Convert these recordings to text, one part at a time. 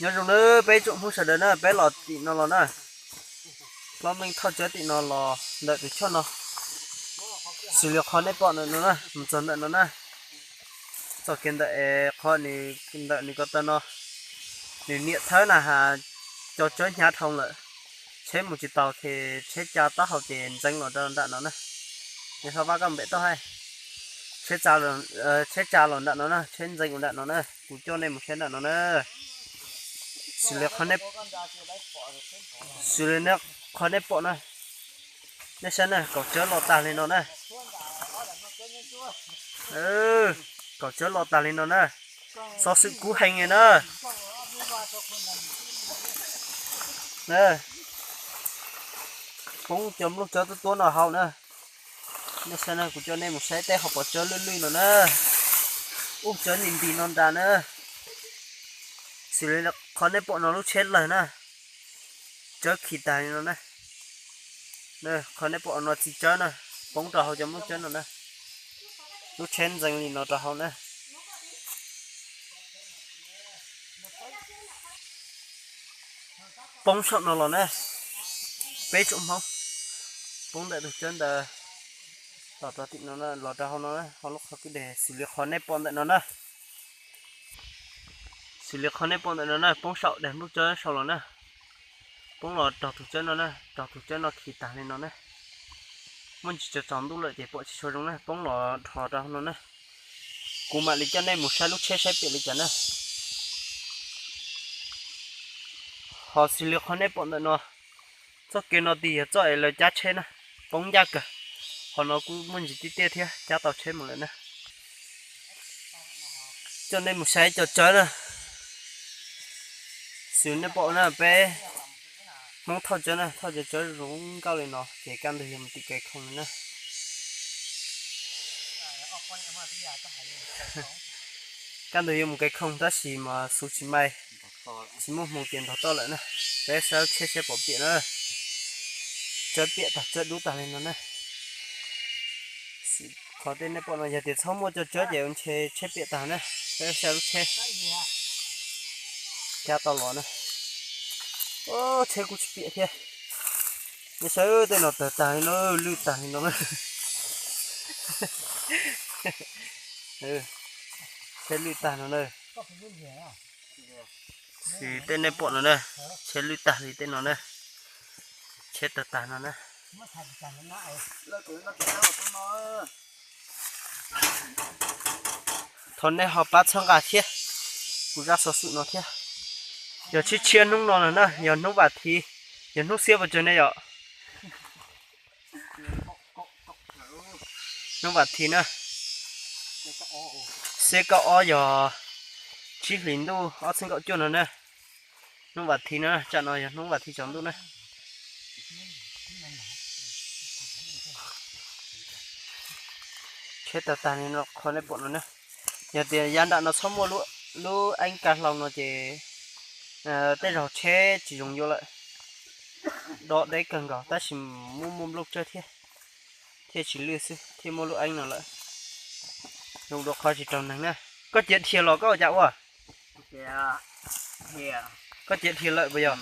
Nyob zoo na peb tsoom Hmoob sawv daws na, peb los tim no los na, Hlob Meej thauj cawb tim no los ntawm tus choj no, xws li qhov nej pom ntawm no na, mus txog ntawm no na, txoj kev ntawm es qhov nws ntawm nws ko taw no, nws niam thawb na has, cov cawb hnyav dhau lawm, tsheb mus tsis taus ces tsheb tsa taub hau ces ntxeev los rau nram no na. Nws ho pab koj npem toj hais, tsheb tsa los nram no na, tsheb ntxeev los nram no na, kuv coj nej mus saib nram no na. Xws li qhov nej, xws li qhov nej pom na, nej saib na, kaum cawb los tag li no na. Kaum cawb los tag li no na, xov xwm kub heev li na. Poob cov nplooj tsawb tuab tuab no hauv na. Nej saib na, kuv coj nej mus saib tej hauv paus tsawb lwj lwj no na, ub tsawb nti nti no nrad na. Xws li qhov nej pom no lub tsheb lawg na, tsawb khi tag li no na. Qhov nej pom no txiv tsawb na, poob rau hauv cov nplooj tsawb no na, lub tsheb ntxeev li no rau hauv na. Poob saum no los na, peb tsoom Hmoob, poob ntawm tus tsawb ntawd los rau tim no, los rau hauv no, hauv lub qhov kwj deg xws li qhov nej pom ntawm no na. Xws li qhov nej pom ntawm no na, poob saum daim nplooj tsawb saud los na, poob los raug tus tsawb no na, raug tus tsawb no khi tag li no na. Muaj ntsis tsaus tsaus ntuj lawm ces pom tsis tshua zoo na, poob los dhos rau hauv no na. Kuv mam li coj nej mus saib lub tsheb saib piam li cas na. Ho xws li qhov nej pom ntawm no, txoj kev no tig yog txoj es lawv cab tsheb na, poob ncaj kawg. Qhov no kuj muaj ntsis tiaj tiaj thiab, cab tau tsheb mus lawm na. Coj nej mus saib cov tsawb na. Xws nej pom na, peb Hmoob thauj tsawb na, thauj cov tsawb zoo nkauj li no ces kaj ntug yuav mus tim kev khoom na. Kaj ntug yuav mus kev khoom tab sis mas xub tsis mai, tsis muaj hmoo ces ntog toj lawm na. Peb saib lub tsheb saib pom piam na. Tsawb piam tag tsawb dub tag li no na. Qhov tej nej pom no yog tias txhob muaj cov tsawb ces ntshe tsheb piam tag na. Peb saib lub tsheb cab tau los na. Tsheb kuj tsis piam thiab. Nej saib tej no tawg tag li no, lwj tag li no na. Tsheb lwj tag no na. Xws tej nej pom no na, tsheb lwj tag li tej no na, tsheb tawg tag no na. Thov nej ho pab txhawb nqa thiab kuv zaj xov xwm no thiab. Yog tshiab tshiab hnub no na, yog hnub vas thiv, yog hnub xiab puas tsawg ne yom? Hnub vas thiv na, xiab kaum ob yog tsib hlis ntuj ob txhiab kaum cuaj no na. Hnub vas thiv na, tsam no yog hnub vas thiv tsaus ntuj na. Tsheb tawg tag li no, qhov nej pom no na. Yog tias yav nram no txhob muaj lub eeb kav hlau no ces tej zaug tsheb tsis zoo yuav lawm. Dob deb kawg nkaus tab sis muaj muaj nplooj tsawb thiab, thiaj tsis lwj xwb thiaj muaj lub eeb no lawm. Zoo dua qhov tsis raug neeg na. Koj cia dhia los koj ua cas ua? Koj cia dhia lawm puas yog?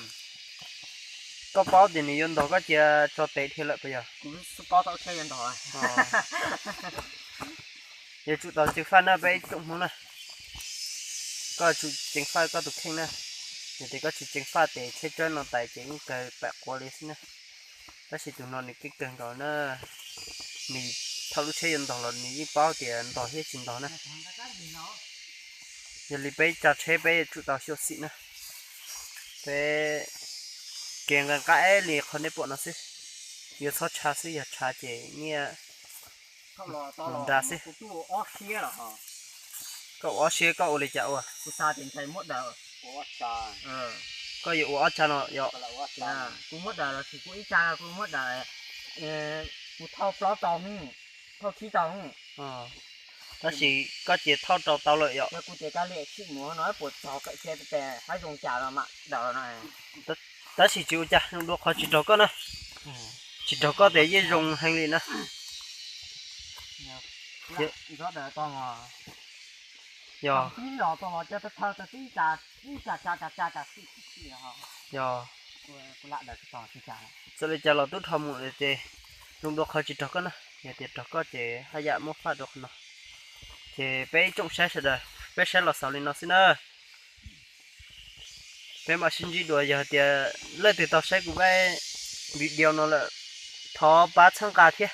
Koj paub tias nws yuav ntog koj cia tso tes dhia lawm puas yog? Yuav tsum tau ceev faj na peb tsoom Hmoob na. Koj tsum ceev faj koj tus kheej na. Yog tias koj tsis ceev faj tes tsheb tsawb no tais ces yeej kawg pam quav li xwb na. Tab sis tus no nws keej kawg nkaus na. Nws thaum lub tsheb yuav ntog los nws yeej paub tias ntog thiab tsis ntog na. Yog li peb tsa tsheb peb yuav tsum tau xyuam xim na. Peb kev nqa nqaij li qhov nej pom no xwb. Yuav txhob tshav xwb, yog tshav ces nyiaj nra xwb. Koj ua ob siab koj ua li cas ua? Koj yuav ua ob tsa no yom? Tab sis koj ces thauj rau tau lawm yom? Tab sis tsis ua cas, zoo dua qhov tsis raug koj na. Tsis raug koj tias yeej zoo heev li na. Yog, yog, txawm li cas los tub rho mus ces zoo dua qhov tsis raug koj na, yog tias raug koj ces haj yam muab faj dua qhov no. Ces peb ib tsoom saib sawv daws, peb saib los xaus li no xwb na. Peb mam sib ntsib dua, yog tias leej twg tau saib kuv video no lawm, thov pab txhawb nqa thiab,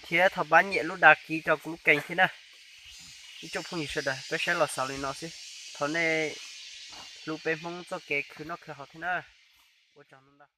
thiab thov pab nyem lub dag kiv rau kuv lub kees thiab na. Ib tsoom phooj ywg sawv daws, peb saib los xaus li no xwb. Thov nej hlub peb Hmoob txoj kev khwv noj khwv haus thiab na. Ua tsaug ntau.